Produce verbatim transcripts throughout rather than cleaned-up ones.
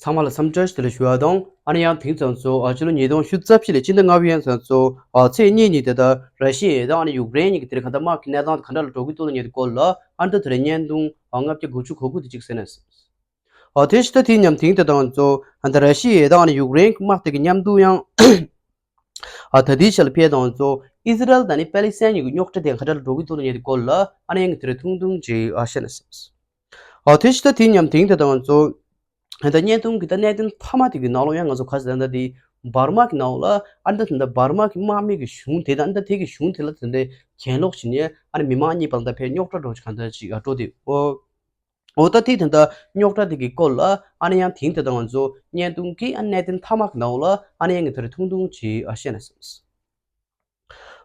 ཚང་མ་ལ་འཚམས་འདྲི་བཀྲ་ཤིས་བདེ་ལེགས་ཞུ་བ་དང་། ཨ་ནི་ཡང་དེང་ཙམ་ཚོ་ཨ་ཕྱི་ལོ་ཉིས་སྟོང་བཅུ་རྩ་བཞི་ལོའི་སྤྱི་ཟླ་ལྔ་པའི་ཡང་ཙམ་ཚོ་ཨ་ཚེས་གཉིས་ཉིན་དེ་ལྟར་ར་ཤི་ཡ་དང་ཨ་ནི་ཡུཀ་རེན་གཉིས་ཀྱི་དེར་གང་ལྟར་དམག་གི་གནས་སྟངས་དེ་ག་འདྲ་ལ་འགྲོ་གི་འདུག་ལ་ཉེ་དུ་སྐོར་ལ་ཨ་ནི་ད་དེ་རིང་བརྙན་ཐུང་ཨ་ལྔ་བརྒྱ་དགུ་བཅུ་གོ་དགུ་དེ་གཅིག་གསན་ན་ཟེར། ཨ་དེ་ཕྱི་ད་དེ་མཉམ་དེང་དེ་དང་ཚོ་ཨ་ད་ར་ཤི་ཡ་དང་ཨ་ནི་ཡུཀ་རེན་གྱི་དམག་དེ་གི་མཉམ་དུ་ཡང་ཨ་ད་དེའི་ཞལ་ཕེ་དང་ཚོ་ཨི་ཟི་རལ་དང་ནི་པེ་ལི་སི་ཐན་གཉིས་ཀྱི་རྙོག་དྲ་དེ་ག་འདྲ་ལ་འགྲོ་གི་འདུག་ལ་ཉེ་དུ་སྐོར་ལ་ཨ་ནི་ཡང་དེ་རིང་ཐུང་ཐུང་ཅིག་ཨ་བཤད་ན་ཟེར། ཨ་དེ་ཕྱི་ད་དེ་མཉམ་དེང་དེ་དང་ཚོ་ད་བརྙན་ཐུང་གི་ད་གནད་དོན་མཐའ་མ་དེ་གི་ནང་ལོགས་ཡང་ང་ཚོ་ག་ཟེར་ད་དེ་འབར་མ་གི་ནང་ལོགས་ལ་ཨ་ད་ད་འབར་མ་གི་དམག་མི་གི་གཞུང་དེ་དང་ད་དེ་གི་གཞུང་དེ་ལ་དེ་འདྲའི་གྱེན་ལོག་བྱེད་ནས་ཨ་ནི་མི་མང་གཉིས་བར་ད་ཕེ་རྙོག་དྲ་འགྲོ་ཅིག་ག་འདྲ་ཅིག་ཨ་འགྲོ་དེ་ཨོ། འོ་ད་དེ་དེ་འདྲ་རྙོག་དྲ་དེ་གི་སྐོར་ལ་ཨ་ནི་ཡང་དེང་དེ་དང་ང་ཚོ་བརྙན་ཐུང་གི་ཨ་གནད་དོན་མཐའ་མ་གི་ནང་ལོགས་ལ་ཨ་ནི་ཡང་ངས་དེ་རིང་ཐུང་ཐུང་ཅིག་ཨ་བཤད་ན་ཟེར།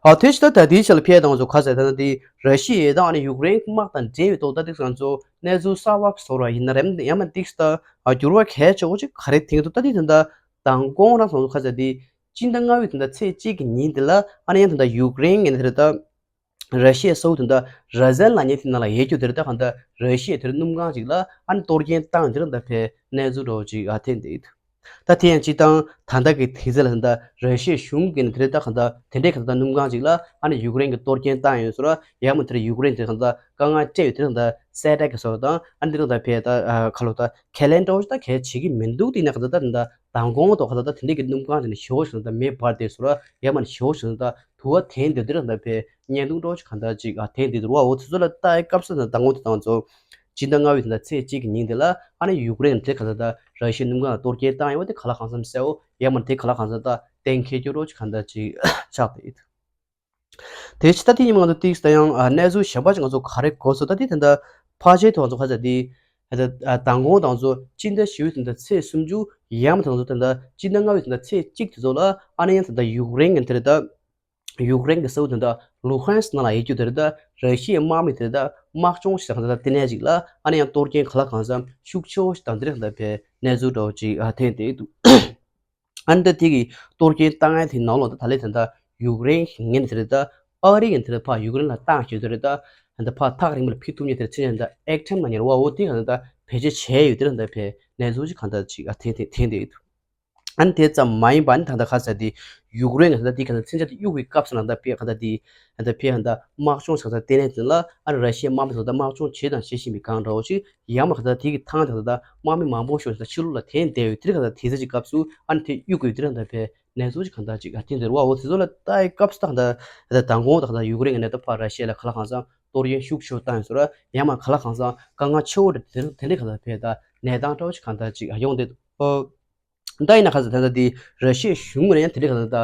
ཨ་དེ་ཕྱི་ད་ད་དེའི་ཆ་ལ་ཕེ་དང་ཚོ་ག་ཟེར་ད་ན་དེ་ར་ཤི་ཡ་དང་ཨ་ནི་ཡུཀ་རེན་དམག་དང་འབྲེལ་བའི་ཐོག་ད་དེ་ང་ཚོ་གནས་ཚུལ་གསར་བ་བཟོ་ར་ཡིན་ན་རེམ་ཡང་མ་ཏིག་ད་ཨ་འགྱུར་བ་གལ་ཆེ་བོ་ཅིག་ག་རེ་ཐེངས་འདུག་ད་དེ་དེ་འདྲ་མདང་དགོང་རང་སོང་ཚོ་ག་ཟེར་དེ་སྤྱི་ཟླ་ལྔ་པའི་དེ་འདྲ་ཚེས་གཅིག་གི་ཉིན་དེ་ལ་ཨ་ནི་ཡང་དེ་འདྲ་ཡུཀ་རེན་ངན་དེ་རེད་ད། ར་ཤི་ཡའི་སོ་དེ་འདྲ་ར་ཟན་ལ་ཉེ་དེ་ནང་ལ་ཡོད་རྒྱུ་དེ་རེད་ད་གང་ལྟར་ར་ཤི་ཡའི་དེར་སྣུམ་ཁང་ཅིག་ལ་ཨ་ནི་གཏོར་སྐྱོན་བཏང་དེ་རེད་ད་ཕེ་གནས་ཚུལ་འདྲ་བོ་ཅིག་ཨ་ཐེན་དེ་ཡིན། ད་དེ་ཡང་སྤྱི་བཏང་ད་ལྟ་གི་དུས་ཚོད་ལ་ད་ར་ཤི་ཡའི་གཞུང་གིས་ནི་དེ་རེད་ད་གང་ལྟར་དེ་འདྲའི་གང་ལྟར་སྣུམ་ཁང་ཅིག་ལ་ཨ་ནི་ཡུཀ་རེན་གྱི་གཏོར་སྐྱོན་བཏང་ཡོད་ཟེར་བ་ཡང་མ་དེར་ཡུཀ་རེན་དེ་གང་ལྟར་དཀའ་ངལ་སྤྲད་ཡོད་དེ་རེད་ད་གསལ་བསྒྲགས་ཀྱི་བཟོ་བ་དང་ཨ་ནི་དེ་རེད་ད་ཕེ་ད་ཁ་ལོ་ད་ཁས་ལེན་འདྲ་བོ་ཞིག་ད་གལ་བྱེད་ཀྱི་མི་འདུག་དེ་ནས་གང་ལྟར་ད་དེ་འདྲ་མདང་དགོང་དུ་གང་ལྟར་ད་དེ་འདྲའི་གི་སྣུམ་ཁང་ཅིག་ནི་ཞེ་བོ་ཞིག་ད་མེ་འབར་དེ་ཟེར་བ་ཡང་མ་ནི་ཞེ་བོ་ཞིག་ད། དུ་བ་དེ་འདི་འདིར་འདི་བས་བརྙན་ཐུང་འགྲོ་ཆུ་གང་ལྟར་ཅིག་ཨ་དེ་འདི་འདུག་བ། འོ་དེ་ཚོ་ལ་ལྟ་ཡི་སྐབས་སུ་ད་ངོ་དེ་དང་ཚོ་སྤྱི་ཟླ་ལྔ་པའི་དེ་འདྲ་ཚེས་གཅིག་གི་ཉིན་དེ་ལ་ཨ་ནི་ཡུཀ་རེན་དེ་གང་ལྟར་ད་ར་ཤི་ཡའི་སྣུམ་ཁང་ལ་གཏོར་སྐྱོན་བཏང་ཡོད་པ་དེ་ག་ལ་གང་འཚམ་གསལ་བོ་ཡང་མ་དེ་ག་ལ་གང་འཚམ་ད་གཏན་འཁེལ་རྒྱུ་འགྲོ་ཆུ་གང་ལྟར་ཅིག་ཆགས་ཏེ་ཡོད། དེ་ཕྱི་ད་དེ་ཉིན་མ་ང་ཚོ་ཏིག་ད་ཡང་ཨ་གནས་ཚུལ་གཞན་པ་ཅིག་ང་ཚོ་ག་རེ་གོ་སོང་ད་དེ་དེ་འདྲ་ཕལ་ཆེར་དུ་ང་ཚོ་ག་ཚ་དེ་ད་མདང་དགོང་དང་ཚོ་སྤྱི་ཟླ་བཞི་པའི་དེ་འདྲ་ཚེས་སུམ་ཅུ་ཡང་མ་དང་ཚོ་དེ་འདྲ་སྤྱི་ཟླ་ལྔ་པའི་དེ་འདྲ་ཚེས་གཅིག་དེ་ཚོ་ལ་ཨ་ནི་ཡང་དེ་འདྲ་ཡུཀ་རེན་གྱི་དེ་རེད་ད། ཡུཀ་རེན་གྱི་ས་ཁུལ་དེ་འདྲ་ལུ་ཧན་སི་ནང་ལ་ཡོད་རྒྱུ་དེ་རེད་ད། ར་ཤི་ཡའི་དམག་མི་དེ་རེད་ད་དམག་སྦྱོང་ཞིག་དང་དེ་འདྲ་ལྟེ་གནས་ཅིག་ལ་ཨ་ནི་ཡང་གཏོར་སྐྱོན་ག་ལ་གང་འཚམ་ཤུགས་ཆེ་བོ་ཞིག་དང་དེ་རེད་ད་ཕེ་གནས་ཚུལ་འདྲ་བོ་ཅིག་ཨ་ཐེན་དེ་འདུག་ཨ་ནི་ད་དེ་གི་གཏོར་སྐྱོན་བཏང་ཡ་དེ་ནང་ལོགས་ད་ད་ལས་དེ་འདྲ་ཡུཀ་རེན་གྱི་ངན་དེ་རེད་ད། ཨ་རི་གི་དེ་རེད་ཕ་ཡུཀ་རེན་ལ་བཏང་ཞོད་དེ་རེད་ད། ད་ཕ་ཐག་རིང་པོ་ལ་ཕི་ཐུབ་ཉེ་དེ་རེད་ཚེ་ད་ཨེག་ཁྲེམ་ལ་ཉེ་རེད་བ། འོ་དེ་ག་ད་བེད་སྤྱོད་བྱས་ཡོད་དེ་རེད་ད་ཕེ་གནས་ཚུལ་ཅིག་གང་ལྟར་ཅིག་ཨ་ཐེན་ཐེན་ཐེན་དེ་ཡོད། ཨ་ནི་དེ་ཙམ་མ་ཡིན་པ་ཨ་ནི་ད་ལྟ་ཁ་ས་དེ་ཡུཀ་རེན་ག་ད་དེ་ག་ད་མཚོན་ཆ་དེ་གཡུག་པའི་སྐབས་སུ་ན་ད་ཕེ་ག་ད་དེ་ད་ཕེ་ད་དམག་སྦྱོང་བྱ་ས་ལྟེ་གནས་དེ་ལ་ཨ་ནི་ར་ཤི་ཡའི་དམག་མི་ཚོ་ད་དམག་སྦྱོང་བྱེད་དང་བྱེད་བཞིན་པའི་སྒང་འདྲ་བོ་ཞིག་ཡང་མ་ག་ད་དེ་གི་ཐང་དེ་ད་དམག་མི་མང་པོ་ཞིག་ད་ཕྱི་ལོགས་ལ་ཐེན་བསྡད་ཡོད་དེ་ག་ད་དེ་ཚེ་ཅིག་སྐབས་སུ་ཨ་ནི་དེ་གཡུག་དགོས་དེ་རེད་ད་ཕེ་གནས་ཚུལ་ཅིག་གང་ལྟར་ཅིག་ཨ་ཐེན་དེ་རེད་བ། འོ་དེ་ཚོ་ལ་ལྟ་ཡི་སྐབས་སུ་ད་ག་ད་ད་མདང་དགོང་ད་ག་ད་ཡུཀ་རེན་གི་ནས་ད་ཕ་ར་ཤི་ཡ་ལ་ག་ལ་གང་འཚམ་གཏོར་སྐྱོན་ཤུགས་ཆེ་བོ་བཏང་ཡོད་ཟེར་བ་ཡང་མ་ག་ལ་གང་འཚམ་དཀའ་ངལ་ཆེ་བོ་རེད་དེ་དེ་འདྲ་ག་ད་ཕེ་ད་གནས་སྟངས་འདྲ་བོ་ཞིག་གང་ལྟར་ཅིག་ཨ་ཡོང་དེ་འདུག་ཨོ། ད་ཡིན་ན་ཁ་ས་ད་ལྟ་དེ་ར་ཤི་ཡའི་གཞུང་ངོས་ནས་ཡང་དེ་འདྲ་ག་ད་ད་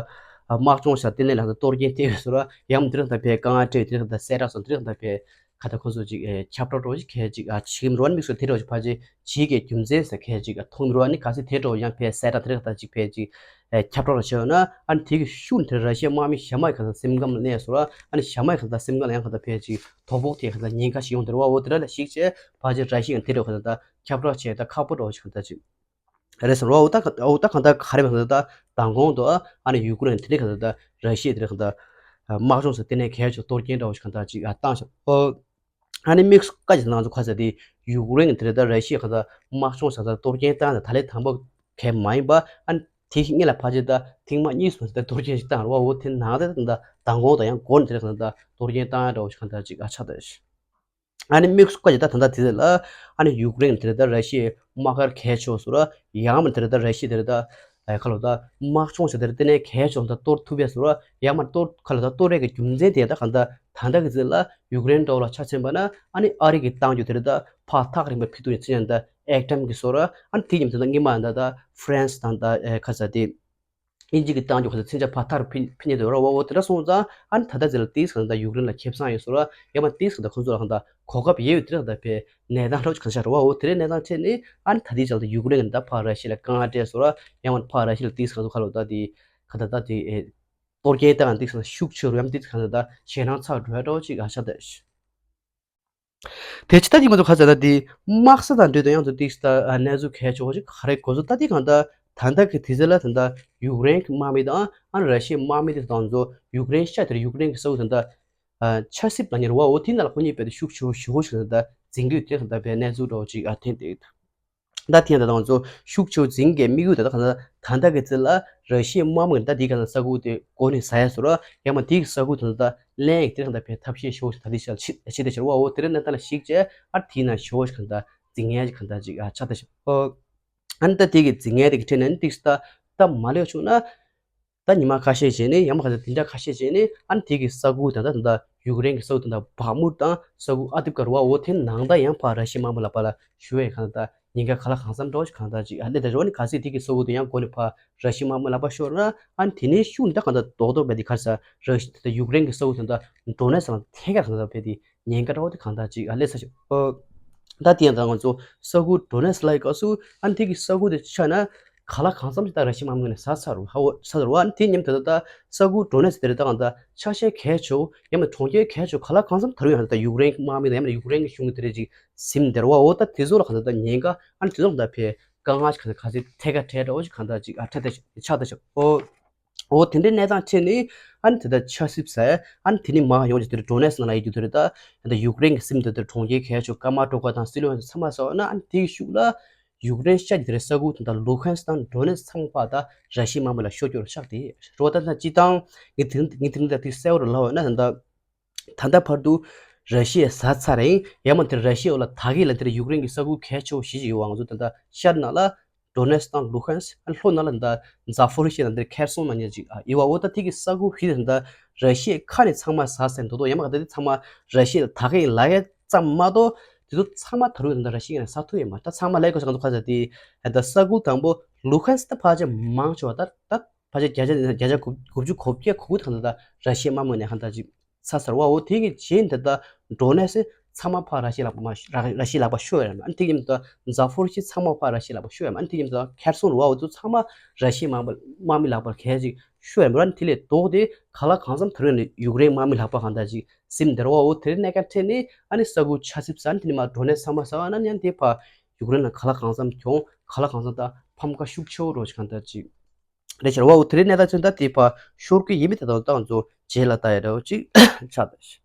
དམག་སྦྱོང་བྱ་ལྟེ་གནས་ལ་ད་གཏོར་སྐྱོན་ཐེབས་ཡོད་ཟེར་བ་ཡང་དེ་འདྲ་ད་ཕེ་དཀའ་ངལ་སྤྲད་དེ་འདྲ་ག་ད་གསལ་བསྒྲགས་སོང་དེ་འདྲ་ག་ད་ཕེ་ག་ད་ཁོ་ཚོ་ཅིག་ཨེ་ཁྱབ་བསྒྲགས་འདྲ་བོ་ཅིག་གལ་ཅིག་ཨ་བྱེད་ཀྱི་མི་འགྲོ་བ་ནི་དམིགས་སུ་དེ་འདྲ་བོ་ཅིག་ཕལ་ཆེར་བྱེད་ཀྱི་རྒྱུ་མཚན་ཟེར་གལ་ཅིག་ཨ་མཐོང་མི་འགྲོ་བ་ནི་ག་ཚོད་དེ་འདྲ་བོ་ཡང་ཕེ་གསལ་བསྒྲགས་དེ་འདྲ་ག་ད་ཅིག་ཕེ་ཅིག་ཨེ་ཁྱབ་བསྒྲགས་ར་བྱས་ཡོད་ན་ཨ་ནི་དེ་གི་ཤུགས་དེ་ར་ཤི་ཡའི་དམག་མི་གཞན་མ་ག་ད་སེམས་ཁམས་ལ་གནས་ཟེར་བ་ཨ་ནི་གཞན་མ་ག་ད་སེམས་ཁམས་ལ་ཡང་ག་ད་ཕེ་ཅིག་དོ་ཕོག་དེ་ག་ད་ཉེན་ཁ་ཞིག་ཡོང་དེ་རེད་བ། འོ་དེ་འདྲ་ལ་གཞིགས་བྱས་ཕལ་ཆེར་ར་ཤི་ཡ་དེ་འདྲ་ག་ད་ད་ཁྱབ་བསྒྲགས་བྱས་ད་ཁག་པོ་འདྲ་བོ་ཅིག་ག་ད་ཅིག་རེད་ཟེར་རོ། འོ་ད་ག་འོ་ད་གང་ལྟར་ག་རེ་མ་ཟེར་ད་མདང་དགོང་དུ་ཨ་ནི་ཡུཀ་རེན་དེ་འདྲ་ག་ད་ད་ར་ཤི་ཡ་དེ་འདྲ་ག་ད་དམག་སྦྱོང་ཟེར་དེ་ནས་གལ་ཆེ་གཏོར་སྐྱོན་འདྲ་བོ་ཞིག་ག་ད་ཅིག་བཏང་ཤག་ཨོ། ཨ་ནི་དམིགས་སུ་བཀའ་ཅིག་ང་ཚོ་ག་ཟེར་དེ་ཡུཀ་རེན་གི་དེ་འདྲ་ད་ར་ཤི་ཡ་ག་ད་དམག་སྦྱོང་ཟེར་ད་གཏོར་སྐྱོན་བཏང་ད་ད་ལས་དང་པོ་གལ་མ་ཡིན་པ་ཨ་ནི་དེ་ཞིག་སྔོན་ལ་ཕལ་ཆེར་ད་ཐེངས་མ་གཉིས་སུ་ད་གཏོར་སྐྱོན་ཞིག་བཏང་རེད་བ། འོ་དེ་ནང་ད་ད་མདང་དགོང་ད་ཡང་འགོ་ནས་དེ་འདྲ་ག་ད་གཏོར་སྐྱོན་བཏང་ཡ་འདྲ་བོ་ཞིག་ག་ད་ཅིག་ཨ་ཆགས་ད་ཤག་ཨ་ནི་དམིགས་སུ་བཀའ་ཅིག་ད་ད་ལྟ་དེ་ལ་ཨ་ནི་ཡུཀ་རེན་དེ་ལ་ད་ར་ཤི་ཡའི་དམག་སྒར་གལ་ཆེ་བཟོ་ར་ཡང་མ་དེ་ལ་ད་ར་ཤི་ཡ་དེ་ལ་ད་ཨ་ཁ་ལོ་ད་དམག་སྦྱོང་བྱ་དེ་ལ་ལྟེ་གནས་གལ་ཆེ་བཟོ་ད་གཏོར་ཐུབ་པས་བཟོ་ར་ཡང་མ་གཏོར་ཁ་ལོ་ད་གཏོར་རེས་ཀྱི་རྒྱུ་མཚན་དེ་ད་གང་ད་ད་ལྟ་གི་ཚེ་ལ་ཡུཀ་རེན་འདྲ་བོ་ལ་ཆ་མཚོན་པ་ན་ཨ་ནི་ཨ་རི་གི་བཏང་རྒྱུ་དེ་ལ་ད་ཕར་ཐག་རིང་པོ་ཕི་ཐུག་ཡ་ཚིག་ཡང་ད་ཨེག་ཀྲམ་གི་བཟོ་ར་ཨ་ནི་དེ་ཉིན་དེ་ད་སྔོན་མ་ད་ད་ཧྥ་རན་སི་དང་ད་ཨེ་ཁ་ས་དེ། དབྱིན་ཇི་གི་བཏང་རྒྱུ་ག་ཚོད་མཚོན་ཆ་ཕར་ཐག་རུ་ཕི་ཕི་ཉེ་དུ་རོ་བ། འོ་དེ་འདྲ་སོང་ཙང་ཨ་ནི་ད་ལྟ་ཟེར་ལ་ཏིས་གང་ད་ཡུཀ་རེན་ལ་ཁེ་བཟང་ཡོད་སོ་ར་ཡང་མ་ཏིས་གང་ད་ཁོང་ཚོ་ལ་གང་ད་གོ་སྐབས་ཡོད་ཡོད་དེ་ར་གང་ད་ཕེ་གནས་སྟངས་འདྲ་བོ་ཅིག་གང་ཤར་རོ་བ། འོ་དེ་རེད་གནས་སྟངས་ཆེ་ནི་ཨ་ནི་ད་ལྟའི་ཆར་ད་ཡུཀ་རེན་གི་ད་ཕར་ར་ཤི་ཡ་ལ་དཀའ་ངལ་སྤྲད་སོ་ར་ཡང་མ་ཕར་ར་ཤི་ཡ་ལ་ཏིས་གང་ཚོ་ཁ་ལོ་ད་དེ་ག་ད་ད་དེ་ཨེ་གཏོར་སྐྱོན་བཏང་ཏིས་གང་ཤུགས་ཆེ་རུ་ཡང་ཏིས་གང་ད་ད་ཞེད་སྣང་ཚ་འགྲོ་ཡ་འདྲ་བོ་ཅིག་གང་ཤར་ད། དེ་ཕྱི་ད་དེ་ང་ཚོ་ག་ཟེར་ན་དེ་དམག་ས་དང་འབྲེལ་དུ་ཡང་དུ་ཏིག་ད་གནས་ཚུལ་གལ་ཆེ་བ་ཞིག་ག་རེ་གོ་ཚོད་ད་དེ་གང་ད་ད་ལྟ་གི་དུས་ཚོད་ལ་ད་ལྟ་ཡུཀ་རེན་གྱི་དམག་མི་དང་ཨ་ནི་ར་ཤི་ཡའི་དམག་མི་དེ་དང་ཚོ་ཡུཀ་རེན་ཤ་དེར་ཡུཀ་རེན་གྱི་ས་འོག་ད་ལྟ་ཆབ་སྲིད་ལ་ཉེར་བ་འོ་དེ་ནང་ལ་ཁོ་གཉིས་བེད་དུ་ཤུགས་ཆེ་བོ་ཞེ་བོ་ཞིག་ད་ལྟ་འཛིང་དུས་དེ་ད་ལྟ་བའི་གནས་ཚུལ་འདྲ་བོ་ཅིག་ཨ་ཐེན་ཏེ་ཡོད། ད་ཐེངས་ད་ང་ཚོ་ཤུགས་ཆེ་བོ་འཛིན་གྱི་དམིགས་ཡུལ་ད་ལྟ་གང་ལྟར་ད་ལྟ་གི་ཚེ་ལ་ར་ཤི་ཡའི་དམག་མིས་ད་དེའི་གང་ལྟར་ས་ཁུག་དེ་མགོ་ནས་ཟ་ཡ་བཟོ་ར་ཡང་མ་དེའི་ས་ཁུག་ད་ལྟ་ལེན་ཡག་དེ་གང་ལྟར་བས་ཐབས་ཤེས་ཤོར་ཞིག་ད་དེ་ཤ་ཆེ་ཆེ་དེ་ཤར་བ་འོ་དེ་རིང་གནས་སྟངས་ལ་གཞིགས་བྱས་ཨ་དེའི་ནང་ཤོར་ཞིག་གང་ལྟར་འཛིན་ཡག་གང་ལྟར་ཅིག་ཨ་ཆགས་ད་ཤག་ཨ་ནི་ད་དེ་གི་འཛིན་ཡག་དེ་གི་ཁྲིད་ནས་ནི་ཏིག་ས་ད་ད་མ་ལེགས་བྱུང་ན། ད་ཉི་མ་ཁ་ཤས་རྗེས་ནས་ཡང་མ་ག་ཚོད་དེ་འདྲ་ཁ་ཤས་རྗེས་ནས་ཨ་ནི་དེ་གི་ས་ཁུག་དང་ད་ད་ཡུཀ་རེན་གི་ས་ཁུག་དང་ད་བྷག་མུར་དང་ས་ཁུག་ཨ་དིབ་ཀ་རུ་བ་འོ་དེ་ནང་ད་ཡང་ཕར་ར་ཤི་དམག་མི་ལག་པ་ལ་ཤོར་ཡ་གང་ད་ཉེན་ཁ་ག་ལ་གང་འཚམ་འགྲོ་ཞིག་གང་ད་ཅིག་ཨ་ལེ་ད་རོ་ནི་ག་ཚོད་དེ་གི་ས་ཁུག་དེ་ཡང་མགོ་ནས་ཕར་ར་ཤི་དམག་མི་ལག་པ་ཤོར་ན་ཨ་ནི་དེ་ནས་ཤུགས་ནི་ད་གང་ད་རྡོག་རྡོག་བས་དེ་ག་ས་ར་ཤི་ད་ཡུཀ་རེན་གི་ས་ཁུག་དང་ད་འགྲོ་ནས་ས་ལ་ཐད་ཀ་གང་ད་བས་དེ་ཉེན་ཁ་འདྲ་བོ་དེ་གང་ད་ཅིག་ཨ་ལེ་ས་ཞིག་ཨོ། ད་དེ་ཡང་ད་ང་ཚོ་ས་ཁུག་འགྲོ་ནས་ལ་ཡི་སྐབས་སུ་ཨ་ནི་དེ་གི་ས་ཁུག་དེ་ཆ་ན་ག་ལ་གང་འཚམ་ཞིག་ད་ར་ཤི་དམག་མི་ནས་ཟ་ཚར་རུ་ཧ་འོ་ཟ་ཚར་རུ་ཨ་ནི་དེ་མཉམ་དུ་ད་ད་ས་ཁུག་འགྲོ་ནས་དེ་རེད་ད་གང་ད་ཆ་ཤས་གལ་ཆེ་བོ་ཡང་མིན་གྲོང་ཁྱེར་གལ་ཆེ་བོ་ག་ལ་གང་འཚམ་ད་རུང་ཡང་ད་ཡུཀ་རེན་གི་དམག་མི་དང་ཡང་མིན་ཡུཀ་རེན་གི་གཞུང་གི་དེ་རེད་ཅིག་ཟིན་དེ་རུ་བ་འོ་ད་དེ་ཚོ་ལ་གང་ད་ད་ཉེན་ཁ་ཨ་ནི་དེ་ཚོ་ལ་གང་ད་ཕེ་དཀའ་ངལ་ཞིག་གང་ད་ག་ཚོད་ཐད་ཀ་འཕྲད་འདྲ་བོ་ཞིག་གང་ད་ཅིག་ཨ་འཕྲད་ད་ཞིག་ཆགས་ད་ཞིག་ཨོ། འོ་དེ་འདྲའི་གནས་སྟངས་ཁྲིད་ནས་ཨ་ནི་དེ་ལྟར་ཆབ་སྲིད་ཟེར་ཨ་ནི་དེ་ནི་མ་ཡོང་ཅིག་དེ་འདྲ་འགྲོ་ནས་ཟེར་ན་ལ་ཡི་རྒྱུ་དེ་རེད་ད་ད་ཡུཀ་རེན་གྱི་སིམ་དེ་དེར་གྲོང་ཁྱེར་གལ་ཆེ་ཀ་མ་ཀྲོ་ཀ་དང་སི་ལོ་ཡང་ཚང་མ་ཟེར་བ་ན་ཨ་ནི་དེའི་ཤུགས་ལ་ཡུཀ་རེན་ཤ་གི་དེ་རེད་ས་ཁུག་དེ་འདྲ་ལུ་ཧན་སི་དང་འགྲོ་ནས་ཚང་པ་ད་ར་ཤི་དམག་མི་ལ་ཤོར་རྒྱུ་ར་ཤག་དེ་རོ་ད་ད་སྤྱི་བཏང་ངས་དེ་ངས་དེ་འདྲ་དེ་གསལ་བོར་ལབ་བ་ན་ད་ད་ད་ལྟ་བར་དུ་ར་ཤི་ཡས་ཟ་ཚར་རེད་ཡང་མ་དེ་ར་ཤི་ཡ་ལ་ད་གི་ལ་དེ་རེད་ཡུཀ་རེན་གྱི་ས་ཁུག་གལ་ཆེ་བོ་ཞིག་ཡོད་བ་ང་ཚོ་ད་ལྟ་ཤར་ནང་ལ། ཌོ་ནེ་སི་དང་ལུ་ཧན་སི་ལྷོ་ནང་ལ་འདི་ཛ་ཕོ་རི་ཤི་དང་འདིར་ཁེར་སོང་ནང་ཉེར་གཅིག་ཡོད་པ་འོ་ད་དེ་གི་ས་ཁུག་བཞི་དེ་འདི་ར་ཤི་ཡའི་ཁ་ནས་ཚང་མ་ཟ་ཟེར་འདུག་དོ་ཡང་མ་ག་ད་དེ་ཚང་མ་ར་ཤི་ཡ་ལ་ད་ག་ཡིན་ལ་ཡ་ཙམ་མ་གཏོགས་དེ་ཚོ་ཚང་མ་ད་རུང་འདི་ར་ཤི་ཡ་ནས་ཟ་ཐུབ་ཡོད་མ་ད་ཚང་མ་ལས་ཀ་ས་ཁ་ཚོ་ཁ་ཟ་དེ་ད་ས་ཁུག་དང་པོ་ལུ་ཧན་སི་ད་ཕལ་ཆེར་མང་ཆེ་བ་ད་ད་ཕལ་ཆེར་བརྒྱ་ཆ་བརྒྱ་ཆ་དགུ་བཅུ་གོ་བརྒྱད་གོ་དགུ་དེ་ག་ད་ད་ར་ཤི་ཡའི་དམག་མི་ནས་ཧ་ད་ཅིག་ཚ་ཚར་བའོ། དེ་གི་རྗེས་འདི་ལྟ་འགྲོ་ནས་སེ་ཚང་མ་ཕར་ར་ཤི་ལག་པ་མ་ར་ར་ཤི་ལག་པ་ཤོར་ཡ་ར་ཨ་ནི་དེ་གི་མི་ལྟ་ཛ་ཕོ་རི་ཤི་ཚང་མ་ཕར་ར་ཤི་ལག་པ་ཤོར་ཡ་ཨ་ནི་དེ་གི་མི་ལྟ་ཁེར་སོང་རུ་བའོ་དུ་ཚང་མ་ར་ཤི་དམག་མི་དམག་མི་ལག་པར་གལ་ཅིག་ཤོར་ཡ་མི་ར་ཨ་ནི་དེ་ལས་ལྡོག་སྟེ་ག་ལ་གང་འཚམ་དེ་རིང་ནས་ཡུཀ་རེན་དམག་མི་ལག་པ་གང་ལྟར་ཅིག་ཟིན་འདེར་བའོ། དེ་རིང་གནས་ཀ་ཁྲེལ་ནས་ཨ་ནི་ས་ཁུག་ཆ་སིབ་ས་ཨ་ནི་དེ་ནས་མ་འགྲོ་ནས་ཚང་མ་ས་ཨ་ན་ནི་ཨ་ནི་དེ་ཕར་ཡུཀ་རེན་ལ་ག་ལ་གང་འཚམ་གྱོང་ག་ལ་གང་འཚམ་ད་ཕམ་ཁ་ཤུགས་ཆེ་བོ་རོ་ཅིག་གང་ལྟར་ཅིག་རེད་ཤར་བའོ། དེ་རིང་གནས་སྟངས་ཚུན་ད་དེ་ཕར་ཤོར་གི་ཡིན་མིན་དེ་དང་ཏང་ཚོ་རྗེས་ལ་ལྟ་ཡ་འདྲ་བོ་ཅིག་ཆགས་ད་ཤི།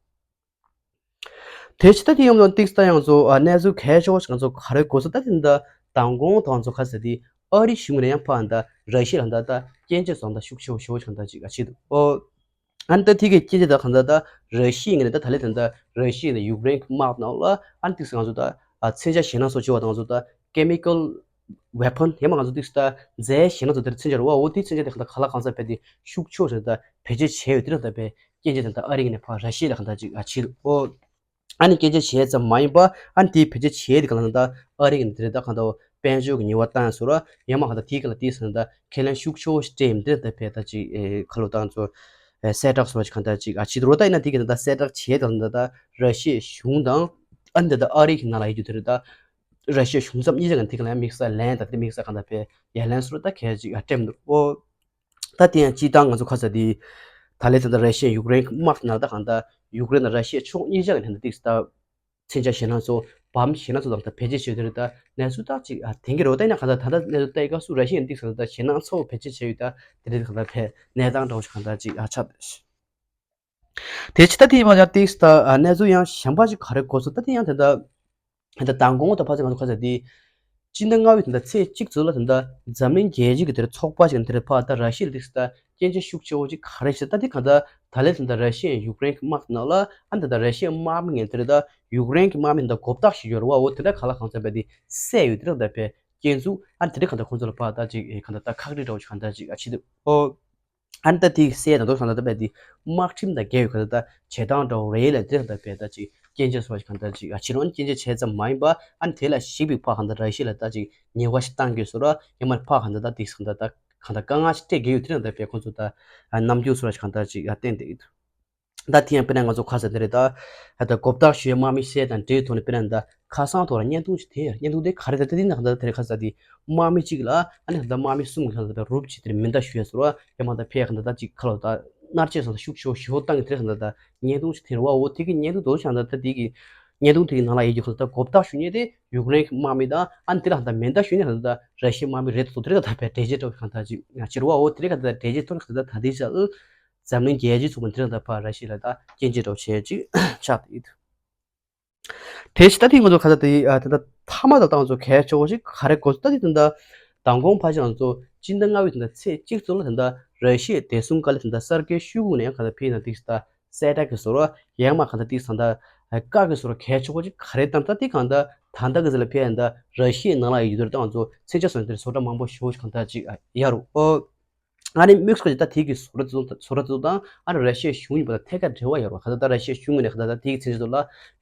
དེ་ཕྱི་ད་དེ་ཡོང་དང་ཏིག་ས་ཡང་ཚོ་ཨ་གནས་ཚུལ་གལ་ཆེ་བ་ཞིག་ང་ཚོ་ག་རེ་དགོས་ས་ད་དེ་འདྲ་མདང་དགོང་དང་ཚོ་ཁ་ས་དེ་ཨ་རི་གཞུང་ནས་ཡང་ཕར་ད་ར་ཤི་ཡ་ལ་ད་ད་སྐྱོན་བརྗོད་སོང་ད་ཤུགས་ཆེ་བོ་ཞེ་བོ་ཞིག་ད་ཅིག་ཨ་ཆེ་འདུག་ཨོ། ཨ་ནི་ད་དེ་གའི་སྐད་ཆ་ད་གང་ལྟར་ད་ར་ཤི་ཡའི་ངོས་ནས་ད་ད་ལས་ད་ད་ར་ཤི་ཡ་ནས་ཡུཀ་རེན་གྱི་དམག་ནང་ལ་ཨ་ནི་ཏིག་ས་ང་ཚོ་ད་ཨ་མཚོན་ཆ་ཞེད་སྣང་སོགས་བྱེད་པ་དང་ང་ཚོ་ད་ཀེ་མི་ཀལ་ཝེ་པོན་ཡང་མ་ང་ཚོ་ཏིག་ས་ད་རྫས་ཞེད་སྣང་ཚོ་དེར་མཚོན་ཆ་རེད་བ། འོ་དེའི་མཚོན་ཆ་དེ་གང་ལྟར་ག་ལ་གང་འཚམ་བས་དེ་ཤུགས་ཆེ་བ་ཞིག་ད་བེད་སྤྱོད་བྱས་ཡོད་དེ་རེད་ད་བས་སྐད་ཆ་དེ་ད་ཨ་རི་ངོས་ནས་ཕར་ར་ཤི་ཡ་ལ་གང་ལྟར་ཅིག་ཨ་བྱེད་འོ། ཨ་ནི་སྐད་ཆ་བྱས་ཙམ་མ་ཡིན་པ་ཨ་ནི་དེའི་བེད་སྤྱོད་བྱས་དེ་གང་ལྟར་ད་ཨ་རི་ངོས་ནས་དེ་རེད་ད་གང་ལྟར། དཔལ་འབྱོར་གྱི་ཉེས་པ་བཏང་སོང་ར་ཡང་མ་གང་ལྟར་དེའི་སྒང་ལ་དེའི་སང་ད་ཁས་ལེན་ཤུགས་ཆེ་བོ་ཞིག་སྤྲད་ཡིན་འདི་ལྟ་བས་ད་ཅིག་ཨེ་ཁ་ལོ་བཏང་ཚོ་ཨེ་གསལ་བསྒྲགས་སོགས་ཅིག་གང་ལྟར་ཅིག་ཨ་ཅི་རོ་ད་ཡིན་ན་དེའི་སྒང་ད་གསལ་བསྒྲགས་བྱས་དང་ད་ད་ར་ཤི་ཡའི་གཞུང་དང་ཨ་ནི་ད་ད་ཨ་རི་གི་ནང་ལ་ཡོད་རྒྱུ་དེ་རེད་ད་ར་ཤི་ཡའི་གཞུང་ཚབ་གཉིས་ཆ་གང་དེའི་སྒང་ལ་ཡང་དམིགས་བསལ་ལན་ད་དེ་དམིགས་བསལ་གང་ལྟར་བས་ཡ་ལན་སོགས་ད་གལ་ཅིག་ཨ་སྤྲད་མི་འདུག་ཨོ། ད་དེ་ཡང་སྤྱིར་བཏང་ང་ཚོ་ཁ་ས་དེ་ད་ལས་ད་ད་ར་ཤི་ཡ་ཡུཀ་རེན་གི་དམག་ནང་ད་གང་ད་ཡུཀ་རེན་དང་ར་ཤི་ཡ་ཕྱོགས་གཉིས་ཆ་གི་ནང་ད་ཏིག་ས་ད། མཚོན་ཆ་ཞེད་སྣང་ཚོ་བམ་ཞེད་སྣང་ཚོ་དང་ད་བེད་སྤྱོད་བྱས་དེ་རེད་ད་གནས་ཚུལ་ད་ཅིག་ཨ་དེང་གི་རེད་བ། ད་ཡིན་ན་གང་ལྟར་ད་ལྟ་གནས་ཚུལ་ལྟ་ཡི་སྐབས་སུ་ར་ཤི་ཡ་ཏིག་ས་ད་ཞེད་སྣང་ཚོ་བེད་སྤྱོད་བྱས་ཡོད་ད་དེ་རེད་གང་ལྟར་བས་གནས་སྟངས་འདྲ་བོ་ཞིག་གང་ལྟར་ཅིག་ཨ་ཆགས་ད་ཤི། དེ་ཕྱི་ད་དེ་ཡིན་པ་ཡང་ཏིག་ས་ད་ཨ་གནས་ཚུལ་ཡང་གཞན་པ་ཞིག་ག་རེ་གོ་སོང་ད་དེ་ཡང་དེ་ད་ད་མདང་དགོང་ད་ཕ་ཚེ་ང་ཚོ་ཁ་ས་དེ་སྤྱི་ཟླ་ལྔ་པའི་དེ་ད་ཚེས་གཅིག་ཚོ་ལ་དེ་ད་འཛམ་གླིང་རྒྱལ་སྤྱི་གི་དེར་ཚོགས་པ་ཞིག་དེར་ཕ་ད་ར་ཤི་ཡ་ཏིག་ས་ད་སྐྱོན་བརྗོད་ཤུགས་ཆེ་བོ་ཅིག་ག་རེ་ཞིག་ད་དེ་གང་ལྟར་ད་ལས་དེ་འདྲ་ར་ཤི་ཡ་ཡུཀ་རེན་གྱི་དམག་ནང་ལ་ཨ་འདི་ད་ར་ཤི་ཡའི་དམག་མི་ངན་དེ་རེད་ད་ཡུཀ་རེན་གྱི་དམག་མི་འདི་མགོ་བཏགས་ཤིག་ཡོད་རེད་བ། འོ་དེ་འདྲ་ག་ལ་གང་འཚམ་པ་དེ་བསད་ཡོད་དེ་རེད་ད་བས་སྐྱོན་འཛུགས་ཨ་འདི་འདྲ་གང་ལྟར་ཁོང་ཚོ་ལ་ཕར་ད་ཅིག་གང་ལྟར་ད་ཁག་དཀྲི་འདྲ་བོ་ཅིག་གང་ལྟར་ཅིག་ཨ་ཕྱི་དེ་ཨོ་ཨ་འདི་ད་དེ་བསད་ད་འདུག་གང་ལྟར་ད་བས་དེ་དམག་ཁྲིམས་དང་འགལ་ཡོད་གང་ལྟར་ད་བྱེད་སྟངས་འདྲ་བོ་རེད་ལ་དེ་གང་ལྟར་བས་ད་ཅིག་སྐྱོན་བརྗོད་སོགས་ཅིག་གང་ལྟར་ཅིག་ཨ་ཕྱི་རོ་ཨ་སྐྱོན་བརྗོད་བྱས་ཙམ་མ་ཡིན་པ་ཨ་དེ་ལ་གཞིགས་པའི་ཕར་གང་ལྟར་ར་ཤི་ཡ་ལ་ད་ཅིག་ཉེས་པ་ཞིག་བཏང་དགོས་སོ་ར་ཡང་མ་ཕར་གང་ལྟར་ད་དེ་གང་ལྟར་ད། གང་ལྟར་དཀའ་ངལ་ཞིག་སྤྲད་དགོས་ཡོད་དེ་རང་ལྟར་བས་ཁོང་ཚོ་ད་རྣམ་འགྱུར་སོགས་ལ་གང་ལྟར་ཅིག་བསྟན་ཏེ་ཡོད། ད་དེ་ཡང་དཔེར་ན་ང་ཚོ་ཁ་ས་དེ་རེད་ད། ད་མགོ་བཏགས་ཞུ་ཡ་དམག་མི་བསད་དང་འབྲེལ་ཐོག་ནས་དཔེར་ན་ད་ཁ་སང་ཐོག་ལ་བརྙན་ཐུང་ཞིག་དེ་བརྙན་ཐུང་དེ་ག་རེ་ད་ད་དེ་ན་གང་ལྟར་དེ་རེད་ཁ་ས་དེ་དམག་མི་གཅིག་ལ་ཨ་ནི་ད་དམག་མི་གསུམ་གྱི་གང་ལྟར་ད་རུབ་ཅིག་དེར་མེ་མདའ་གཞུ་ཡ་སོགས་ལ་ཡང་མ་ད་ཕེ་ཡ་གང་ལྟར་ད་ཅིག་ཁ་ལོ་ད་མནར་གཅོད་སོགས་ད་ཤུགས་ཆེ་བོ་ཞེ་བོ་བཏང་གི་དེ་རེད་གང་ལྟར་ད་བརྙན་ཐུང་ཞིག་དེ་རེད་བ། འོ་དེ་གི་བརྙན་ཐུང་དེ་ཚོ་གང་ལྟར་ད་དེ་གི་བརྙན་ཐུང་དེ་གི་ནང་ལ་ཡོད་རྒྱུ་གང་ལྟར་མགོ་བཏགས་ཞུ་མཁན་དེ་ཡུཀ་རེན་གྱི་དམག་མི་དང་ཨ་ནི་དེ་ལ་གང་ལྟར་མེ་མདའ་གཞུ་མཁན་གང་ལྟར་ར་ཤི་ཡའི་དམག་མི་རེད་འདུག་དེ་རེད་གང་ལྟར་བས་འགྲེལ་བརྗོད་འདྲ་བོ་གང་ལྟར་ཅིག་ཡང་ཕྱིར་བ་འོ་དེ་རེད་གང་ལྟར་འགྲེལ་བརྗོད་ཐོག་གང་ལྟར་ད་དེ་ཆ་འཛམ་གླིང་རྒྱལ་སྤྱིའི་ཚོགས་པ་དེ་རེད་གང་ལྟར་ཕར་ར་ཤི་ཡ་ལ་ད་སྐྱོན་བརྗོད་འདྲ་བོ་བྱས་ཅིག་ཆགས་ཏེ་ཡོད། དེ་བཞིན་ད་ཐེངས་ང་ཚོ་ག་ས་དེ་ཨ་དེ་འདྲ་མཐའ་མ་དང་ད་ང་ཚོ་གལ་ཆེ་བོ་ཞིག་ག་རེ་གོ་སོང་ད་དེ་དེ་འདྲ་མདང་དགོང་ཕལ་ཆེར་ང་ཚོ་སྤྱི་ཟླ་ལྔ་པའི་དེ་འདྲ་ཚེས་གཅིག་ཙམ་ལ་དེ་འདྲ་ར་ཤི་ཡའི་བདེ་སྲུང་བཀའ་བློན་དེ་འདྲ་སར་ཀེ་ཤོའི་གུ་ནས་ཡང་ག་ས་ཕེབས་ན་ཏིག་ས་ད་གསལ་བསྒྲགས་ཀྱི་བཟོ་འདྲ་ཡང་མ་ག་ས་ཏིག་ས་ད་བཀའ་གི་བཟོ་འདྲ་གལ་ཆེ་བོ་ཞིག་ག་རེ་དང་ད་ཏིག་གང་ད་ད་ལྟ་གི་ཟེར་ལ་ཕེབས་ཡང་ད་ར་ཤི་ཡའི་ནང་ལ་ཡོད་དུས་ད་ང་ཚོ་མཚོན་ཆ་བཟོ་ཡ་དེ་བཟོ་འདྲ་མང་པོ་ཞེ་པོ་ཞིག་གང་ད་ཅིག་ཡོད་རེད། ཨོ། ཨ་ནི་དམིགས་སུ་བཀར་ཏེ་ད་དེ་གི་བཟོ་འདྲ་དེ་ཚོ་བཟོ་འདྲ་དེ་ཚོ་དང་ཨ་ནི་ར་ཤི་ཡའི་གཞུང་ཡིན་པ་དང་ཐད་ཀར་འབྲེལ་བ་ཡོད་རེད་བ། ག་ད་ད་ར་ཤི་ཡའི་གཞུང་ངོས་ནས་ག་ད་ད་དེ་གི་མཚོན་ཆ་ཚོ་ལ་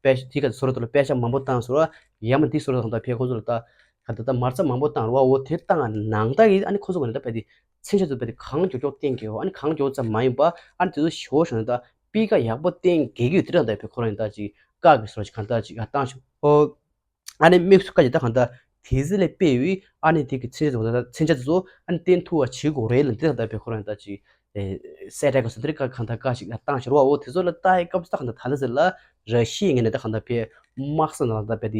དཔེ་དེ་གི་བཟོ་འདྲ་དེ་ལ་དཔེ་ཆ་མང་པོ་བཏང་སོང་ར། ཡང་མ་དེ་བཟོ་འདྲ་དང་ད་ཕེ་ཁོ་ཚོ་ལ་ད་ག་ད་ད་མ་རྩ་མང་པོ་བཏང་ར་བ། འོ་དེ་བཏང་ནང་ད་གི་ཨ་ནི་ཁོ་ཚོ་ངོས་ནས་ད་དཔེ་དེ་མཚོན་ཆ་ཚོ་དཔེ་དེ་གང་མགྱོགས་མགྱོགས་བསྟན་གི་ཡོད། ཨ་ནི་གང་མགྱོགས་ཙམ་མ་ཡིན་པ་ཨ་ནི་དེ་ཚོ་ཞོ་ཞོ་ནས་ད་སྤུས་ཀ་ཡག་པོ་བསྟན་གི་ཡོད། དེ་རང་ད་ཕེ་ཁོ་རང་ཡིན་ད་ཅིག་བཀའ་གི་བཟོ་འདྲ་ཅིག་ག་ད་ཅིག་ཨ་བཏང་ཤོག་ཨོ། ཨ་ནི་དམིགས་སུ་བཀར་ཏེ་ད་གང་ལྟར་དེ་ཚོ་ལས་སྤེལ་བའི་ཨ་ནི་དེ་གི་མཚོན་ཆ་ཚོ་མཚོན་ཆ་ཚོ་ཨ་ནི་བསྟན་ཐུབ་པ་བྱེད་དགོས་རེད་ལ། འདི་ད་ལྟ་བའི་ཁོ་རང་ད་ཅིག་གསལ་བསྒྲགས་ག་སོ་འདིར་གང་ལྟར་བཀའ་ཞིག་བཏང་ཤར་བ། འོ་དེ་ཚོ་ལ་ལྟ་ཡི་སྐབས་སུ་ད་གང་ལྟར་ད་ལྟ་ཟེར་ལ་ར་ཤི་ཡའི་ངོས་ནས་ད་གང་ལྟར་བས་དམག་ས་ནང་ལ་ད་བས་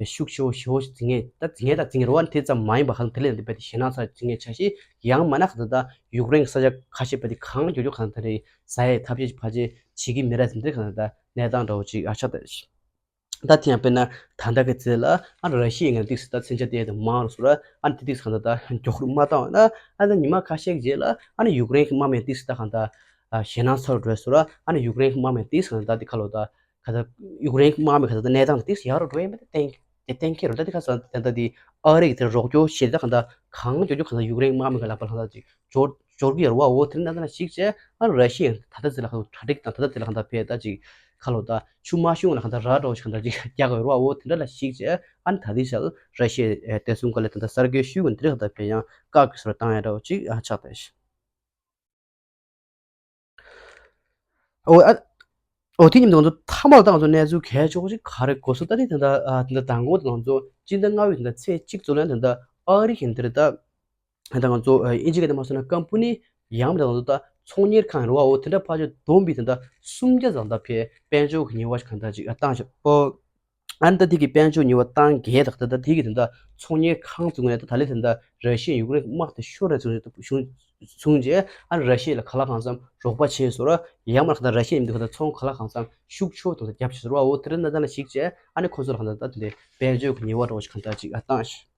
དེ་ཤུགས་ཆེ་བོ་ཞེ་བོ་ཞིག་འཛིང་ངེས་ད་འཛིང་ངེས་ད་འཛིང་ངེས་རེད་བ། དེ་ཙམ་མ་ཡིན་པ་གང་དེ་ལས་འདི་བས་དེ་ཞེད་སྣང་ཚ་འཛིང་ངེས་ཆ་ཤས་ཡང་མ་ན་གང་ལྟར་ད་ཡུཀ་རེན་གྱི་ས་ཆ་ཁ་ཤས་བས་དེ་གང་མགྱོགས་མགྱོགས་གང་ལྟར་རེད་ཟ་ཡའི་ཐབས་ཤེས་ཕལ་ཆེར་བྱེད་ཀྱི་མི་རེད་ཟེར་འདི་གང་ལྟར་ད་གནས་སྟངས་འདྲ་བོ་ཅིག་ཨ་ཆགས་ད། ད་དེ་ཡང་དཔེར་ན་ད་ལྟ་གི་ཚེ་ལ་ཨ་ནི་ར་ཤི་ཡའི་ངོས་ནས་ཏིག་སི་ད་མཚོན་ཆ་དེ་དུ་མང་རུ་སོང་ར། ཨ་ནི་དེ་ཏིག་སི་གང་ལྟར་ད་མགྱོགས་རུ་མ་བཏང་བ་ན་ཨ་ད་ཉི་མ་ཁ་ཤས་རྗེས་ལ་ཨ་ནི་ཡུཀ་རེན་གྱི་དམག་མི་ཏིག་སི་ད་གང་ལྟར་ཞེད་སྣང་ཚ་རུ་འགྲོ་སོང་ར། ཨ་ནི་ཡུཀ་རེན་གྱི་དམག་མི་ཏིག་སི་གང་ལྟར་ད་དེ་ཁ་ལོ་ད་ག་ད་ཡུཀ་རེན་གྱི་དམག་མི་གང་ལྟར་ད་གནས་སྟངས་ཏིག་སི་ཡག་རུ་འགྲོ་ཡིན་པ་ད་གཏན་གཏན་འཁེལ་རུ་ད་དེ་ཁ་སང་ད་ད་དེ་ཨ་རི་གི་དེ་རོགས་སྐྱོར་བྱེད་ད་གང་ལྟར་གང་མགྱོགས་མགྱོགས་གང་ལྟར་ཡུཀ་རེན་གྱི་དམག་མི་གང་ལ་པ་ལ་ད་ཅིག་འབྱོར་འབྱོར་གྱི་ཡོད་རེད་བ། འོ་དེ་ནས་ད་ལྟ་ཞིག་བྱས་ཨ་ནི་ར་ཤི་ཡས་ད་ལྟ་ཟེར་ལ་ཁ་ལོ་གྲ་སྒྲིག་དང་ད་ལྟ་ཟེར་ལ་གང་ལྟར་བས་ད་ཅིག་ཁ་ལོ་ད་ཆུ་མ་ཤུང་ལ་གང་ལྟར་ར་འདྲ་བོ་ཞིག་གང་ལྟར་ཅིག་རྒྱག་གི་ཡོད་རེད་བ། འོ་དེ་འདྲ་ལ་ཞིག་བྱས་ཨ་ནི་ད་ལྟའི་ཆར་ར་ཤི་ཡའི་བདེ་སྲུང་བཀའ་བློན་ད་ལྟ་གསར་འགོད་ཞུས་ཀྱི་འདི་རེད་གང་ལྟར་བས་ཡང་བཀག་གི་སོར་བཏང་ཡ་འདྲ་བོ་ཅིག་ཨ་ཆགས་ད་ཞིག་འོ་ཨ། འོ་དེ་ཉིན་དུ་ང་ཚོ་མཐའ་མ་ལ་ད་ང་ཚོ་གནས་ཚུལ་གལ་ཆེ་བོ་ཞིག་ག་རེ་གོ་སོང་ད་དེ་ད་ལྟ་ཨ་དེ་འདྲ་མདང་དགོང་དུ་ང་ཚོ་སྤྱི་ཟླ་ལྔ་པའི་ད་ལྟ་ཚེས་གཅིག་ཙམ་ལ་ད་ལྟ་ཨ་རི་གི་འདིར་ད། ད་ང་ཚོ་ཨིན་ཇི་སྐད་དུ་མ་སོང་ན་ཀམ་པ་ནི་ཡང་མི་ད་ང་ཚོ་ད་ཚོང་གཉེར་ཁང་རེད་བ། འོ་དེ་འདྲ་ཕལ་ཆེར་བསྡོམས་པའི་ད་ལྟ་སུམ་བརྒྱ་ཙམ་ད་ཕའི་དཔལ་འབྱོར་གྱི་ཉེས་པ་ཞིག་གང་ལྟར་ཅིག་བཏང་ཤག་འོ། ཨ་ནི་ད་དེ་གི་དཔལ་འབྱོར་ཉེས་པ་བཏང་གས་ད་ད་ད་དེ་གི་ད་ལྟ་ཚོང་གཉེར་ཁང་ཚོའི་ངོས་ནས་ད་ད་ལས་ད་ད་ར་ཤི་ཡ་ཡུཀ་རེན་དམག་དེ་ཤོར་རེ་བྱུང་བྱུང་བྱུང་རྗེས་ཨ་ནི་ར་ཤི་ཡ་ལ་ག་ལ་གང་འཚམ་རོགས་པ་བྱས་སོང་ར། ཡང་མ་ག་ད་ར་ཤི་ཡ་ཡིན་དུས་ག་ད་ཚོང་ག་ལ་གང་འཚམ་ཤུགས་ཆེ་བོ་ད་ད་རྒྱབ་བྱས་སོང་ར། འོ་དེ་རིང་ད་ད་ལ་ཞིག་བྱས་ཨ་ནི་ཁོ་ཚོ་ལ་གང་ད་ད་དེ་འདྲའི་དཔལ་འབྱོར་གྱི་ཉེས་པ་འདྲ་བོ་ཞིག་གང་ལྟར་ཅིག་ཨ་བཏང་ཤག་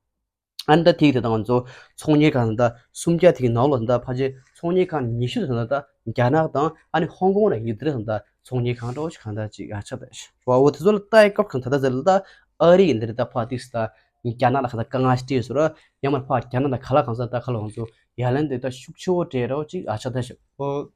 ཨ་ནི་ད་ཐིག་དེ་དང་ང་ཚོ་ཚོང་གཉེར་ཁང་ད་སུམ་བརྒྱ་ཐིག་ནང་ལོགས་ད་ཕལ་ཆེར་ཚོང་གཉེར་ཁང་ཉི་ཤུ་དེ་ད་རྒྱ་ནག་དང་ཨ་ནི་ཧོང་ཀོང་ལ་ཡོད་དེ་རེད་ད་ཚོང་གཉེར་ཁང་འདྲ་བོ་ཞིག་གང་ལྟར་ཅིག་ཨ་ཆགས་ད་ཤག་འོ་དེ་ཚོ་ལ་ལྟ་ཡི་སྐབས་གང་ད་ད་ཟེར་ལ་ད་ཨ་རི་ཡིན་དེ་རེད་ད་ཕ་ཏིག་ས་ད་རྒྱ་ནག་ལ་གང་ད་དཀའ་ངལ་སྤྲད་སོང་ར། ཡང་མ་ཕ་རྒྱ་ནག་ད་ག་ལ་གང་ས་ད་ག་ལ་ང་ཚོ་ཡ་ལན་དེ་ད་ཤུགས་ཆེ་བོ་སྤྲད་འདྲ་བོ་ཅིག་ཨ་ཆགས་ད་ཤག་འོ།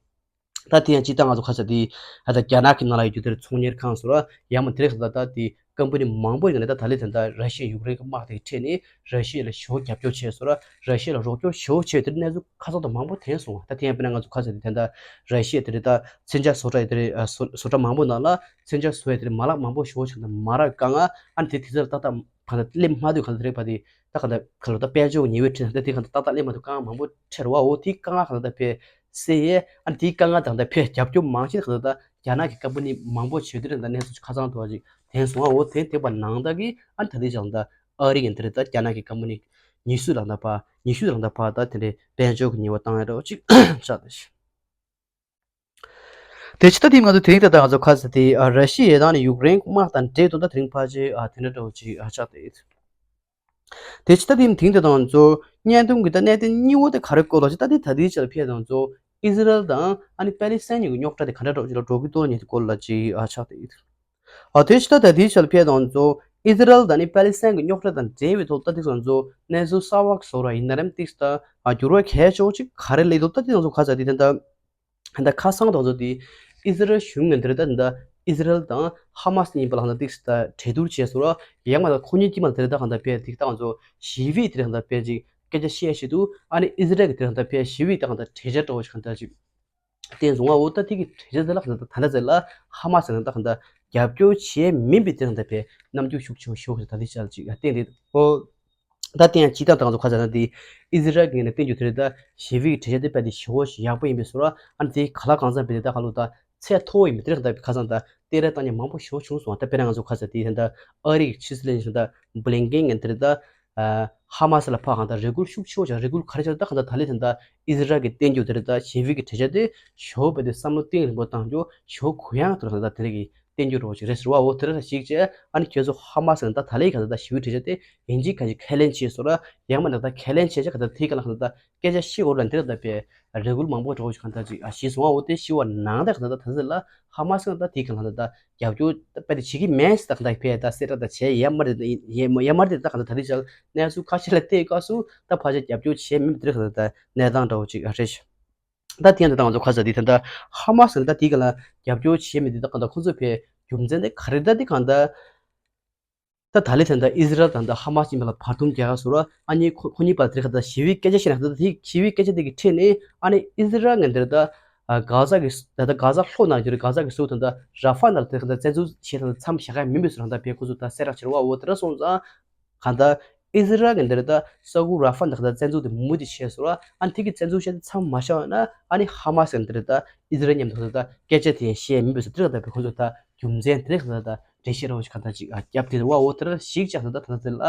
ད་དེ་ཡང་སྤྱིར་བཏང་ང་ཚོ་ཁ་ས་དེ་ཨ་ད་རྒྱ་ནག་གི་ནང་ལ་ཡོད་རྒྱུ་དེར་ཚོང་གཉེར་ཁང་སོགས་ལ་ཡང་མ་དེ་རིགས་ད་ད་དེ་ཀམ་པ་ནི་མང་པོ་ཡིན་ནས་ད་ད་ལས་དེ་ད་ར་ཤི་ཡ་ཡུཀ་རེན་གྱི་དམག་དེ་འཕྲད་ནས་ར་ཤི་ཡ་ལ་ཞེ་པོ་རྒྱབ་སྐྱོར་བྱས་སོང་ར། ར་ཤི་ཡ་ལ་རོགས་སྐྱོར་ཞེ་པོ་བྱས་དེར་གནས་ཚུལ་ཁ་སང་དང་མང་པོ་ཐོན་སོང་བ། ད་དེ་ཡང་དཔེར་ན་ང་ཚོ་ཁ་ས་དེ་དེ་ད་ར་ཤི་ཡ་དེ་རེད་ད་མཚོན་ཆ་བཟོ་གྲྭ་ཡི་དེ་རེད་བཟོ་གྲྭ་མང་པོ་ནང་ལ་མཚོན་ཆ་བཟོ་ཡ་དེ་རེད་མ་ལག་མང་པོ་ཞེ་པོ་ཞིག་ད་མ་རག་དཀའ་ངལ་ཨ་ནི་དེ་དེ་ཚོ་ལ་ཏག་ཏག་གང་ལྟར་སླེབས་མ་ཐུབ་གང་ལྟར་རེད་པ་དེ་ད་གང་ལྟར་ག་ལོ་ད་དཔལ་འབྱོར་ཉེ་བའི་ཁྲིད་ད་དེ་གང་ལྟར་ཏག་ཏག་སླེབས་མ་ཐུབ་དཀའ་ངལ་མང་པོ་འཕྲད་རེད་བ། འོ་དེའི་དཀའ་ངལ་གང་ལྟར་ད་ཕེ་སེ་ཡེ་ཨ་ནི་དེའི་དཀའ་ངལ་དང་ད་ཕེ་རྒྱབ་སྐྱོར་མང་ཤོས་གང་ལྟར་ད་རྒྱ་ནག་གི་ཀམ་པ་ནི་མང་པོ་བྱེད་དུས་རེད་ད་གནས་ཚུལ་ཁ་ཚང་ཐུབ་པ་ཅིག་ཐོན་སོང་བ། འོ་དེ་དེ་བ་ནང་ད་གི་ཨ་ནི་ད་དེ་ཅང་ད་ཨ་རི་གི་འདི་རེད་ད་རྒྱ་ནག་གི་ཀམ་པ་ནི་ཉི་ཤུ་ལང་ད་ཕ་ཉི་ཤུ་ལང་ད་ཕ་ད་དེ་འདྲའི་དཔལ་འབྱོར་གྱི་ཉེ་བ་བཏང་ཡ་འདྲ་བོ་ཅིག་ཆགས་ད་ཤི། དེ་ཕྱི་ད་དེ་ང་ཚོ་དེ་རིང་ད་ལྟ་ང་ཚོ་ཁ་ས་དེ་ཨ་ར་ཤི་ཡའི་དང་ནི་ཡུཀ་རེན་དམག་དང་འབྲེལ་དུ་ད་དེ་རིང་ཕལ་ཆེར་ཨ་དེ་འདྲ་འདྲ་བོ་ཅིག་ཨ་ཆགས་ཏེ་ཡོད། དེ་ཕྱི་ད་དེ་དེ་རིང་ད་ལྟ་ང་ཚོ་བརྙན་ཐུང་གི་ད་གནད་དོན་གཉིས་པོ་དེ་ག་རེ་སྐོར་ལ་ཅིག་ད་དེ་ད་དེའི་ཆར་ཕེབས་ད་ང་ཚོ་ཨི་ཟི་རལ་དང་ཨ་ནི་པེ་ལི་སི་ཐན་གཉིས་ཀྱི་རྙོག་དྲ་དེ་ག་འདྲ་འདྲ་བོ་ཅིག་ལ་འགྲོ་གི་འདུག་ཉེ་དུ་སྐོར་ལ་ཅིག་ཨ་ཆགས་ཏེ་ཡོད། ཨ་དེ་ཕྱི་ད་ད་དེའི་ཆར་ཕེབས་ད་ང་ཚོ་ཨི་ཟི་རལ་དང་ནི་པེ་ལི་སི་ཐན་གྱི་རྙོག་དྲ་དང་འབྲེལ་བའི་ཐོག་ད་དེ་ང་ཚོ་གནས་ཚུལ་གསར་བ་བཟོ་ར་ཡིན་ན་རམ་ཏིག་ད་ཨ་འགྱུར་བ་གལ་ཆེ་བོ་ཅིག་ག་རེ་སླེབས་འདུག་ད་དེ་ང་ཚོ་ཁ་ས་དེ་ད་ད། ད་ཁ་སང་དང་ཚོ་དེ་ཨི་ཟི་རལ་གཞུང་ངོས་འདིར་ད་ད་ཨི་ཟི་རལ་དང་ཧ་མ་སི་གཉིས་པ་ལ་ད་ཏིག་ད་གྲོས་བསྡུར་བྱས་སོང་ར། ཡང་མ་ད་ཁོ་གཉིས་ཀྱི་མ་དེར་ད་གང་ད་པའི་ཏིག་ད་ང་ཚོ་ཞི་བའི་དེར་གང་ད་པའི་ཅིག་སྐད་ཆ་བཤད་བྱེད་དུ་ཨ་ནི་ཨི་ཟི་རལ་གྱི་དེར་གང་ད་པའི་ཞི་བའི་ད་གང་ད་གྲོས་འཆར་འདྲ་བོ་ཞིག་གང་ད་ཅིག་བསྟན་སོང་ང་། འོ་ད་དེ་གི་གྲོས་འཆར་དེ་ལ་གང་ད་ད་ད་ཟེར་ལ་ཧ་མ་སི་ནང་ད་གང་ད་རྒྱབ་སྐྱོར་བྱས་མིན་པའི་དེར་གང་ད་པའི་རྣམ་འགྱུར་ཤུགས་ཆེ་བོ་ཞིག་ད་ལྟའི་ཆར་ཅིག་བསྟན་དེ་འོ། ད་དེ་ཡང་སྤྱིར་བཏང་དང་ཚོ་ཁ་ཚ་ན་དེ་ཨི་ཟི་རལ་གྱི་ངོས་ནས་བསྟན་རྒྱུ་དེ་རེད། ད་ཞི་བའི་གྲོས་འཆར་དེ་དཔེ་དེ་ཞེ་བོ་ཞིག་ཡག་པོ་ཡིན་པའི་བཟོ་ར། ཨ་ནི་དེ་ག་ལ་གང་འཚམ་བས་ད་ག་ལོ་ད་ཚད་མཐོ་བོ་ཡིན་པའི་དེ་རེད། ད་ཁ་སང་ད་བསྟན་ར་བཏང་མཁན་མང་པོ་ཞེ་བོ་བྱུང་སོང་། ད་དཔེར་ན་ང་ཚོ་ཁ་ཚ་དེ་ད་ཨ་རི་གི་ཕྱི་སྲིད་བློན་ཆེན་ད་བྷི་ལིན་ཀེན་ངོས་དེ་རེད། ད་ཧ་མ་སི་ལ་ཕ་གང་ད་རེ་སྐུལ་ཤུགས་ཆེ་བོ་བྱ། རེ་སྐུལ་ག་རེ་བྱ། ད་གང་ད་ད་ལས་ད་ད་ཨི་ཟི་རལ་གྱི་བསྟན་རྒྱུ་དེ་རེད། ད་ཞི་བའི་གི་གྲོས་འཆར་དེ་ཞེ་བོ་དཔེ་དེ་བསམ་བློ་གཏིང་རིང་པོ་བཏང་རྒྱུ་ཞེ་བོ་གུ་ཡངས་དུ་རེད། ད་དེ་རེད་གི་བསྟན་རྒྱུ་རོགས་ཅིག་རེད་ཟེར་བ། འོ་དེ་ར་ཞིག་བྱས། ཨ་ནི་ཁྱོད་ཚོ་ཧ་མ་སི་ནས་ད་ད་ལེ་ག་ད་ད་ཞི་བའི་གྲོས་ཆོད་དེ་ཡིན་གཅིག་ག་ཞིག་ཁས་ལེན་བྱས་སོང་ར། ཡང་མ་ནས་ད་ཁས་ལེན་བྱས་བྱས་ག་ད་དེ་ག་ལ་ག་ད་སྐད་ཆ་བཤད་འོ་ལ་འདིར་ད་པའི་རེ་སྐུལ་མང་པོ་རོགས་ཅིག་ག་ད་ཅིག་ཨ་ཞིག་སོང་བ། འོ་དེ་ཞི་བ་ནང་ད་ག་ད་ད་ད་ཟེར་ལ་ཧ་མ་སི་ད་དེ་ག་ལ་ད་ད་རྒྱབ་སྐྱོར་དཔེ་དེ་བྱེད་ཀྱི་མེད་ཟེར། ད་ག་ད་ཕེ་ད་སེ་ར་ད་བྱས་ཡ་མ་རེད། ཡ་མ་རེད། ད་ག་ད་ད་རེད་ཤག་གནས་ཚུལ་ཁ་ཤས་ལ་བལྟས་སྐབས་སུ་ད་ཕལ་ཆེར་རྒྱབ་སྐྱོར་བྱས་མེད་པ་དེ་རེད། ག་ད་ད་གནས་སྟངས་འདྲ་བོ་ཅིག་རེད་ཤག་ད་དེ་ཡང་ད་ང་ཚོ་ཁ་ས་དེ་ད་ད་ཧ་མ་སི་ད་དེ་ག་ལ་རྒྱབ་སྐྱོར་བྱས་མེད་དེ། ད་ག་ད་ཁོ་ཚོ་ཕེ་རྒྱུ་མཚན་དེ་ག་རེ་ད་དེ་ག་ད། ད་ད་ལེ་ད་ད་ཨི་ཟི་རལ་དང་ད་ཧ་མ་སི་གཉིས་བར་ལ་བར་འདུམ་རྒྱག་ག་ཟེར་བ། ཨ་ནི་ཁོ་ཁོ་གཉིས་བར་དེ་ག་ད་ཞི་བའི་སྐད་ཆ་བཤད་ན། ད་དེ་ཞི་བའི་སྐད་ཆ་དེ་གི་ཁྲིད་ནས་ཨ་ནི་ཨི་ཟི་རལ་ངན་དེར་ད་གྷ་ཟ་གི་ད་ད་གྷ་ཟ་ལྷོ་ནང་གི་གྷ་ཟ་གི་ཟུར་དང་ད་ར་ཧྥ་ནང་ལ་དེ་ག་ད་བཙན་འཛུལ་བྱས་ད་མཚམས་བཞག་ག་མིན་པའི་ཟེར་ད་ཕེ་ཁོ་ཚོ་ད་གསལ་བསྒྲགས་བྱེད་རོགས། འོ་དེ་ར་སོང་ཙང་ག་ད་ཨི་ཟི་རལ་གི་འདིར་ད་ས་ཁུལ་ར་ཧྥ་འདི་ག་ད་བཙན་འཛུལ་དེ་མུ་མཐུད་བྱས་སོང་ར། ཨ་ནི་དེ་གི་བཙན་འཛུལ་བྱས་ཏེ་མཚམས་མ་བཞག་ན་ཨ་ནི་ཧ་མ་སི་གི་འདིར་ད་ཨི་ཟི་རལ་མཉམ་དུ་ད་སྐད་ཆ་དེ་བཤད་མིན་པའི་ཟེར། དེ་ག་ད་ཕེ་ཁོ་ཚོ་ད་རྒྱུ་མཚན་དེ་ག་ད་ད་འགྲེལ་བཤད་རོགས་ཅིག་ག་ད་ཅིག་རྒྱབ་དེ་བ། འོ་དེར་ཞིག་ཅག་ད་ད་ད་ཟེར་ལ་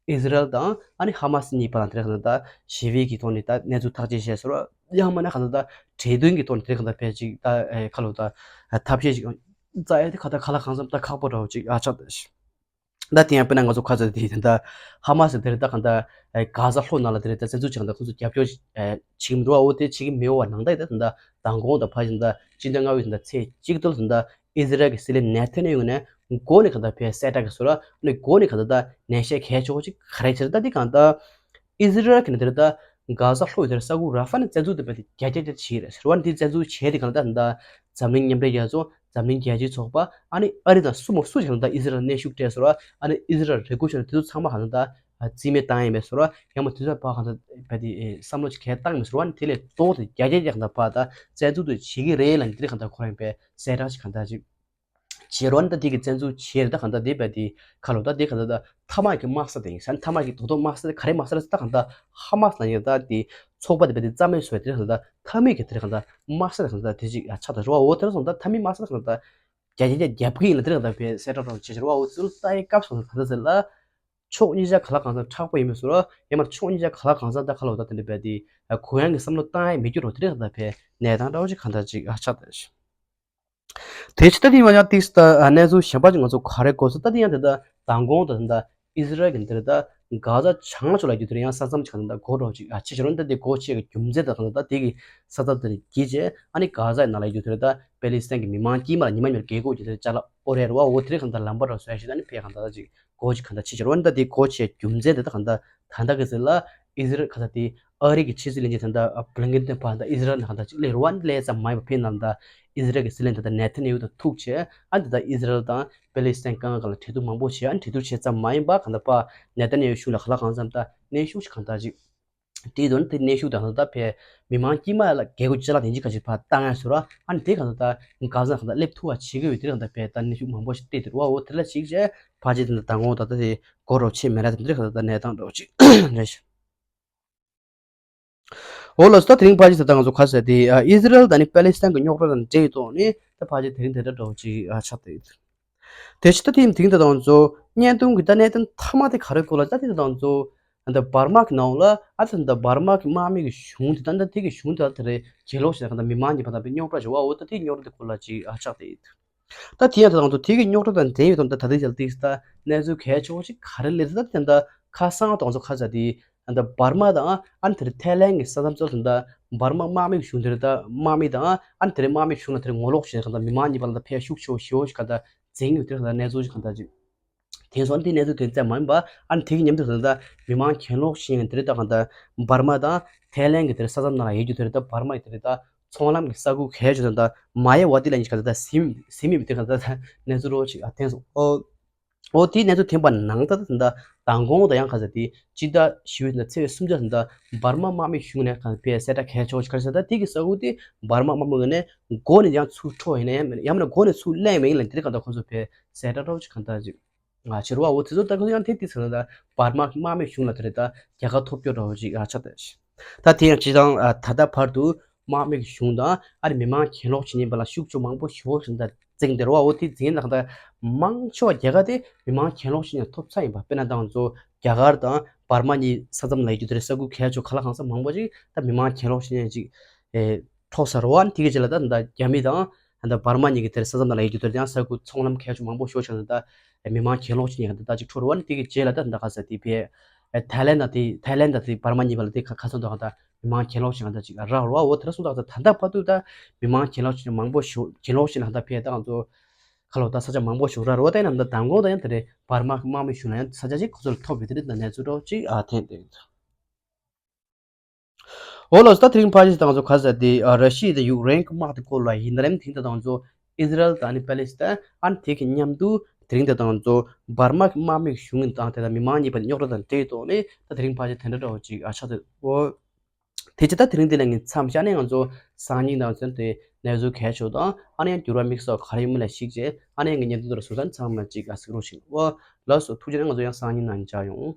ཨི་ཟི་རལ་དང་ཨ་ནི་ཧ་མ་སི་གཉིས་བར་ལ་དེ་ག་ད་ཞི་བའི་གི་ཐོག་ནས་ད་གནས་ཚུལ་ཐག་གཅོད་བྱས་སོང་ར། ཡང་མིན་ན་ག་ད་ད་གྲོས་མཐུན་གི་ཐོག་ནས་དེ་ག་ད་ཕེ་ཅིག་ད་ཁ་ལོ་ད་ཐབས་ཤེས་ཅིག་རྩ་ཡ་དེ་ག་ད་ག་ལ་གང་འཚམ་ད་ཁག་པོ་འདྲ་བོ་ཅིག་ཨ་ཆགས་ད། ད་དེ་ཡང་དཔེར་ན་ང་ཚོ་ཁ་ཚ་དེ་ད་ཧ་མ་སི་དེར་ད་ག་ད་གྷ་ཟ་ལྷོ་ནང་ལ་དེར་ད་བཙན་འཛུལ་བྱས་ད་ཁོ་ཚོ་རྒྱབ་སྐྱོར་བྱེད་ཀྱི་མི་འདུག་འོ་དེ་བྱེད་ཀྱི་མི་འོ་བ་ནང་ད་ད་མདང་དགོང་ད་ཕ་ཞིག་ད་སྤྱི་ཟླ་ལྔ་པའི་ད་ཚེས་གཅིག་ཏུ་ད་ཨི་ཟི་རལ་གི་སྲིད་བློན་ནེ་ཐན་ཡ་ཧུ་ནས་མགོ་ནས་ག་ད་ཕེ་གསལ་བསྒྲགས་ཀྱི་སོ་ར། ནས་མགོ་ནས་ག་ད་ད་ནན་བཤད་གལ་ཆེ་བོ་ཅིག་ག་རེ་བྱས་ད་དེ་ག་ད་ཨི་ཟི་རལ་གི་ནས་དེར་ད་གྷ་ཟ་ལྷོ་ཡི་དེར་ས་ཁུལ་ར་ཧྥ་ནས་བཙན་འཛུལ་དེ་ཕེ་དེ་རྒྱ་སྐྱེད་བྱས་རེད་ཟེར་བ། དེ་བཙན་འཛུལ་བྱས་དེ་ག་ད་ད་འཛམ་གླིང་མཉམ་འབྲེལ་རྒྱལ་ཚོགས། འཛམ་གླིང་རྒྱལ་སྤྱིའི་ཚོགས་པ། ཨ་ནི་ཨ་རི་དང་སུ་མོ་སུ་ཞིག་ལ་ད་ཨི་ཟི་རལ་གནོན་ཤུགས་སྤྲད་སོང་ར། ཨ་ནི་ཨི་ཟི་རལ་རེ་སྐུལ་བྱས་ན་དེ་ཚོ་ཚང་མ་ག་ད་ད་རྩིས་མེད་བཏང་ཡིན་མེད་སོང་ར། ཡང་མ་དུས་ཚོད་ཕར་ག་ད་བས་དེ་བསམ་བློ་ཅིག་གལ་བཏང་མེད་སོང་ར། ཨ་ནི་དེ་ལས་ལྡོག་སྟེ་རྒྱ་སྐྱེད་ཀྱི་ག་ད་ཕར་ད་བཙན་འཛུལ་དུ་བྱེད་ཀྱི་རེད་ལ་འདི་རེད། ག་ད་ཁོ་རང་པས་གསལ་བསྒྲགས་ཅིག་ག་ད་ཅིག་བྱེད་རོགས། ཨ་ནི་ད་དེ་གི་བཙན་འཛུལ་བྱེད་རེད། ད་ག་ད་དེ་བས་དེ་ཁ་ལོ་ད་དེ་ག་ད་ད་མཐའ་མ་གི་དམག་ས་དེ་ཡིན་ས། མཐའ་མ་གི་དོ་དོ་དམག་ས་དེ་ག་རེ་དམག་ས་རེད་ད་ག་ད་ཧ་མ་སི་ལ་ཡིན་ད་དེ་ཚོགས་པ་དེ་བས་དེ་རྩ་མེད་བཟོས་དེ་རེད། ག་ད་མཐའ་མའི་གི་དེ་རེད། ག་ད་དམག་ས་དེ་ག་ད་དེ་ཅིག་ཆགས་ད་རེད་བ། འོ་དེར་སོང་ད་མཐའ་མའི་དམག་ས་དེ་ག་ད། རྒྱ་རྒྱ་རྒྱ་རྒྱབ་ཀྱི་ཡིན་ལ་དེ་རིང་ད་བས་གསལ་བསྒྲགས་རོགས་བྱེད་ཕྱིར་བ། འོ་ཚུལ་ལྟ་ཡི་སྐབས་སུ་ད་ལྟ་ཟེར་ལ། ཕྱོགས་གཉིས་ཆ་ག་ལ་གང་འཚམ་མཁྲེགས་པོ་ཡིན་མི་སོར་ཡང་མར་ཕྱོགས་གཉིས་ཆ་ག་ལ་གང་འཚམ་ད་ཁ་ལོ་ད་དེ་འདྲ་བས་དེ་གུ་ཡངས་ཀྱི་བསམ་བློ་བཏང་ཡ་མི་འགྱུར་རོ། དེ་རིང་ད་བས་གནས་སྟངས་འདྲ་བོ་ཞིག་གང་འདྲ་ཅིག་ཨ་ཆགས་ད་ཞིག་དེ་ཕྱི་ད་དེ་མ་ཡང་ཏིག་ད་གནས་ཚུལ་གཞན་པ་ཅིག་ང་ཚོ་ག་རེ་གོ་སོང་ད་དེ་ཡང་དེ་ད་མདང་དགོང་ད་ད་ཨི་ཟི་རལ་གྱི་འདིར་ད་གྷ་ཟ་བྱང་ཕྱོགས་ལ་རྒྱུ་དེར་ཡང་ས་མཚམས་ཅིག་གང་ད་གོ་རོགས་ཅིག་ཨ་ཆེ་ཞོར་ད་དེ་གོ་ཆེ་གི་རྒྱུ་མཚན་ད་གང་ད་དེ་གི་ས་མཚམས་དེར་གྱིས་བྱས། ཨ་ནི་གྷ་ཟ་ནང་ལ་ཡོད་དུས་ད་པེ་ལི་སི་ཐན་གྱི་མི་མང་དཀྱིལ་མ་ལ་ཉི་མ་ཉིན་རྒྱལ་སྒོ་ཅིག་དེ་ཅ་ལག་ཨོ་རེད་ར་བ། འོ་དེ་རིང་གང་ལྟར་ལམ་བར་ར་བཟོས་ཤིག་ཨ་ནི་ཕེ་གང་ལྟར་ཅིག་སྒོ་ཅིག་གང་ལྟར་ཕྱེ་ཕྱིར་འོ་ན་ད་དེ་སྒོ་ཕྱེ་རྒྱུ་མཚན་དེ་ད་གང་ལྟར་ད་ལྟ་གི་ཟེར་ལ་ཨི་ཟི་རལ་གང་ལྟར་དེ་ཨ་རི་གི་ཕྱི་སྲིད་བློན་ཆེན་ད་ལྟ་བྷི་ལིན་ཀིན་དེ་ཕར་ད་ཨི་ཟི་རལ་ནང་གང་ལྟར་ཅིག་སླེབས་ར་བ། ཨ་ནི་སླེབས་ཙམ་མ་ཡིན་པ་ཕེ་ནང་ད་ཨི་ཟི་རལ་གི་སྲིད་བློན་ད་ལྟ་ནེ་ཐན་ཡ་ཧུ་དང་ཐུག་བྱས། ཨ་ནི་ད་ལྟ་ཨི་ཟི་རལ་དང་པེ་ལི་སི་ཐན་གང་གང་ལ་གྲོས་བསྡུར་མང་པོ་བྱས། ཨ་ནི་གྲོས་བསྡུར་བྱས་ཙམ་མ་ཡིན་པ་གང་ལྟར་ཕར་ནེ་ཐན་ཡ་ཧུ་གཞུང་ལ་གང་ལ་གང་འཚམ་ད་གནོན་ཤུགས་ཤིག་གང་ལྟར་ཅིག་དེའི་དོན་དེ་གནོན་ཤུགས་དང་ད་ལྟ་ཕའི་མི་མང་དཀྱུས་མ་ལ་རྒྱལ་སྒོ་ཅ་ལག་དེ་འཇིག་ཁ་ཅིག་ཕར་བཏང་ཡ་ཟེར་བ། ཨ་ནི་དེ་གང་ལྟར་ད་གང་ཟག་གང་ལྟར་སླེབས་ཐུབ་པ་བྱེད་ཀྱི་ཡོད། དེ་གང་ལྟར་ཕའི་ད་གནོན་ཤུགས་མང་པོ་ཞིག་སྤྲད་དེ་རུ་བ། འོ་དེ་ལ་ཞིག་བྱས་ཕལ་ཆེར་དེ་ལྟར་མདང་དགོང་ད་ལྟ་དེ་གོ་རོགས་ཆེ་མེད་ར། དེ་འདྲ་གང་ལྟར་ད་གནས་སྟངས་འདྲ་བོ་ཅིག་རེད་ཤག་འོ་ལགས་སོ། ད་དེ་རིང་ཕལ་ཆེར་ད་ལྟ་ང་ཚོ་ག་ཟེར་དེ་ཨི་ཟི་རལ་དང་ནི་པེ་ལི་སི་ཐན་གྱི་རྙོག་དྲ་དང་འབྲེལ་ཡོད་ཐོག་ནས་ད་ཕལ་ཆེར་དེ་རིང་དེ་འདྲ་འདྲ་བོ་ཅིག་ཆགས་བསྡད་ཡོད། དེ་ཕྱི་ད་ཐེངས་དེང་དེ་དང་ཚོ་བརྙན་ཐུང་གི་ད་གནད་དོན་མཐའ་མ་དེ་ག་རེ་སྐོར་ལ་ད་དེ་དང་ཚོ་ད་འབར་མ་གི་ནང་ལ་ཨ་ད་ད་འབར་མ་གི་དམག་མི་གི་གཞུང་དེ་ད་ད་དེ་གི་གཞུང་དེ་ད་དེ་རེད་གྱེན་ལོག་བྱས་ད་འབར་མ་གི་བར་ད་པའི་རྙོག་དྲ་བྱུང་བ། འོ་ད་དེ་རྙོག་དྲ་དེ་སྐོར་ལ་ཅིག་ཨ་ཆགས་དེ་ཡིན། ད་དེ་ཡང་ད་དང་ཚོ་དེ་གི་རྙོག་དྲ་དང་འབྲེལ་ཡོད་དང་ད་ད་དེ་ཡང་ཏིག་ད་གནས་ཚུལ་གལ་ཆེ་བོ་ཅིག་ག་རེ་སླེབས་ད་དེ་ད་ཁ་སང་དང་ཚོ་ཁ་ས་དེ་ད་འབར་མ་དང་ཨ་ནི་དེ་རེད་ཐའི་ལན་གི་ས་མཚམས་ཚོ་ད་འབར་མ་དམག་མི་གི་གཞུང་དེ་རེད་ད་དམག་མི་དང་ཨ་ནི་དེ་རེད་དམག་མི་གཞུང་ལ་དེ་རེད་ངོ་ལོག་བྱས་ད་མི་མང་གཉིས་བར་ལ་ད་ཕལ་ཤུགས་ཆེ་བོ་ཞེ་བོ་ཞིག་ག་ད་འཛིང་ཡོད་དེ་རེད་ད་གནས་ཚུལ་ཞིག་གང་ལྟར་ཅིག་དེང་སང་འདི་གནས་ཚུལ་དོན་ཚན་མ་ཡིན་པ། ཨ་ནི་དེ་གི་མཉམ་དུ་ད་ལྟ་མི་མང་གྱེན་ལོག་བྱེད་མཁན་དེ་རིང་ད་གང་ལྟར་འབར་མ་དང་ཐའི་ལན་གྱི་དེ་རིང་ས་མཚམས་ནང་ལ་ཡོད་རྒྱུ་དེ་རིང་ད་འབར་མ་ཡི་དེ་རིང་ད་ཚོང་ལམ་གྱི་ས་ཁུལ་གལ་ཆེ་ད་ལྟ་མ་ཡ་ཝ་ཏི་ལ་ཡིན་ག་ད་ད་སིམ་སིམ་ཡིན་པའི་དེ་གང་ལྟར་ད་གནས་ཚུལ་རོ་ཅིག་ཨ་ཐེངས་སོང་ཨོ། ཨོ་དེའི་གནས་ཚུལ་ཐེངས་པ་ནང་ད་ད་ད་མདང་དགོང་ད་ཡང་ག་ས་དེ་སྤྱི་ཟླ་བཞི་པའི་ད་ཚེས་སུམ་ཅུ་ད་ད་འབར་མ་དམག་མི་གཞུང་ནས་ག་ཕེ་གསལ་བསྒྲགས་གལ་ཆེ་བོ་ཞིག་ག་རེ་ཟེར་ད་དེ་གི་ས་ཁུལ་དེ་འབར་མ་དམག་མི་ངོས་ནས་མགོ་ནས་ཡང་ཚུར་འཕྲོག་ཡིན་ན་ཡང་ཡང་མིན་ན་མགོ་ནས་ཚུར་ལེན་མ་ཡིན་ལ་འདིར་གང་ལྟར་ཁོ་ཚོ་ཕེ་གསལ་བསྒྲགས་རོགས་ཅིག་གང་ལྟར་ཅིག་ང་ཕྱིར་བ་འོ་དེ་ཚོ་ལྟ་ཁོ་ཚོ་ཡང་དེ་དེ་ཚོ་ལ་ད་བར་དམག་དམག་མི་གཞུང་ལ་དེ་རེད་ད་རྒྱལ་ཁ་ཐོབ་སྐྱོར་འདྲ་བོ་ཅིག་ཨ་ཆགས་བསྡད་ཤག་ད་དེ་ཡང་སྤྱི་བཏང་ཨ་ད་ལྟ་བར་དུ་དམག་མི་གི་གཞུང་དང་ཨ་རི་མི་མང་གྱེན་ལོག་བྱེད་ཉེན་པ་ལ་ཤུགས་ཆེ་མང་པོ་ཞེ་པོ་ཞིག་ད་འཛིང་བསྡད་རེད་བ། འོ་དེ་འཛིང་ལ་ད་མང་ཆེ་བ་རྒྱལ་ཁ་དེ་མི་མང་གྱེན་ལོག་བྱེད་ཉེན་ཐོབ་ཚར་ཡིན་པ། དཔེར་ན་ད་ང་ཚོ་རྒྱ་གར་དང་བར་མ་གཉིས་ས་མཚམས་ལ་ཡོད་རྒྱུ་དེ་རེད། ས་ཁུལ་གལ་ཆེ་ག་ལ་གང་ས་མང་པོ་ཅིག་ད་མི་མང་གྱེན་ལོག་བྱེད་ཉེན་ཅིག་ཨེ་འཕྲོག་ཚར་བ། དེ་གི་རྗེས་ལ་ད་ད་རྒྱ་མི་དང་ ད་ལྟ་བར་མ་གཉིས་ཀྱི་དེར་ས་མཚམས་ནང་ལ་ཡོད་རྒྱུ་དེར་ཡང་ས་ཁུལ་ཚོང་ལམ་གལ་ཆེ་མང་པོ་ཤོར་བྱུང་ནས་ད་མི་མང་གྱེན་ལོག་བྱེད་མཁན་ད་ལྟ་ཅིག་འཕྲོ་བརླག་ནས་དེ་གི་རྗེས་ལ་ད་ད་ག་ས་དེ་ཕེ་ཐའི་ལེན་ད་དེ་ཐའི་ལེན་ད་དེ་བར་མ་གཉིས་བར་ལ་དེ་ཁ་ཁ་སང་ད་ག་ད་མི་མང་གྱེན་ལོག་བྱེད་མཁན་ད་ཅིག་རག་རོ་བ། འོ་དེར་སོང་ད་ག་ད་ད་ལྟ་བར་དུ་ད་མི་མང་གྱེན་ལོག་བྱེད་མང་པོ་ཤོར་གྱེན་ལོག་བྱེད་ན་ད་ཕེ་ད་ང་ཚོ་ཁ་ལོ་ད་ས་ཆ་མང་པོ་ཞིག་རག་རོ། ད་ཡིན་ནམ་ད་མདང་དགོང་ད་ཡང་དེ་རེད། བར་མ་དམག་མི་གཞུང་ལ་ཡང་ས་ཆ་ཅིག་ཁོ་ཚོར་ཐོབ་ཡོད་དེ་རེད། ད་གནས་ཚུལ་འདྲ་བོ་ཅིག་ཨ་ཐེན་ཏེ་ཡོད། འོ་ལགས་སོ། ད་དེ་རིང་ཕལ་ཆེར་ད་ང་ཚོ་ག་ས་དེ་ཨ་ར་ཤི་ཡ་དང་ཡུཀ་རེན་གྱི་དམག་དེ་སྐོར་ལ་ཡིན། ད་རིང་དེ་རིང་ད་ང་ཚོ་ཨི་ཟི་རལ་དང་ཨ་ནི་པེ་ལེ་སི་ཐན་ཨ་ནི་དེ་གི་མཉམ་དུ་དེ་རིང་ད་ང་ཚོ་བར་མ་གི་དམག་མི་གཞུང་དང་དེ་དང་མི་མང་གཉིས་བར་རྙོག་དྲ་དང་འབྲེལ་ཡོད་ཐོག་ནས་ད་དེ་རིང་ཕལ་ཆེར་དེ་འདྲ་འདྲ་བོ་ཅིག་ཨ་ཆགས་ཏེ་འོ། དེ་ཅི་ད་དེ་རིང་འདི་ལ་ངས་མཚམས་བཞག་ནས་ང་ཚོ་སང་ཉིན་དང་ཚུན་དེ་གནས་ཚུལ་གལ་ཆེ་དང་ཨ་ནི་ཡང་འགྱུར་བ་དམིགས་བསལ་ག་རེ་ཡོད་མེད་ལ་གཞིགས་རྗེས་ཨ་ནི་ཡང་ངས་བརྙན་ཐུང་དེ་ལ་ཟུར་ཙམ་ཚང་མ་ཅིག་ཨ་གཟིགས་རོགས་ཞུ། འོ་ལགས་སོ། ཐུགས་རྗེ་ཆེ། ང་ཚོ་ཡང་སང་ཉིན་ནང་མཇལ་ཡོང་།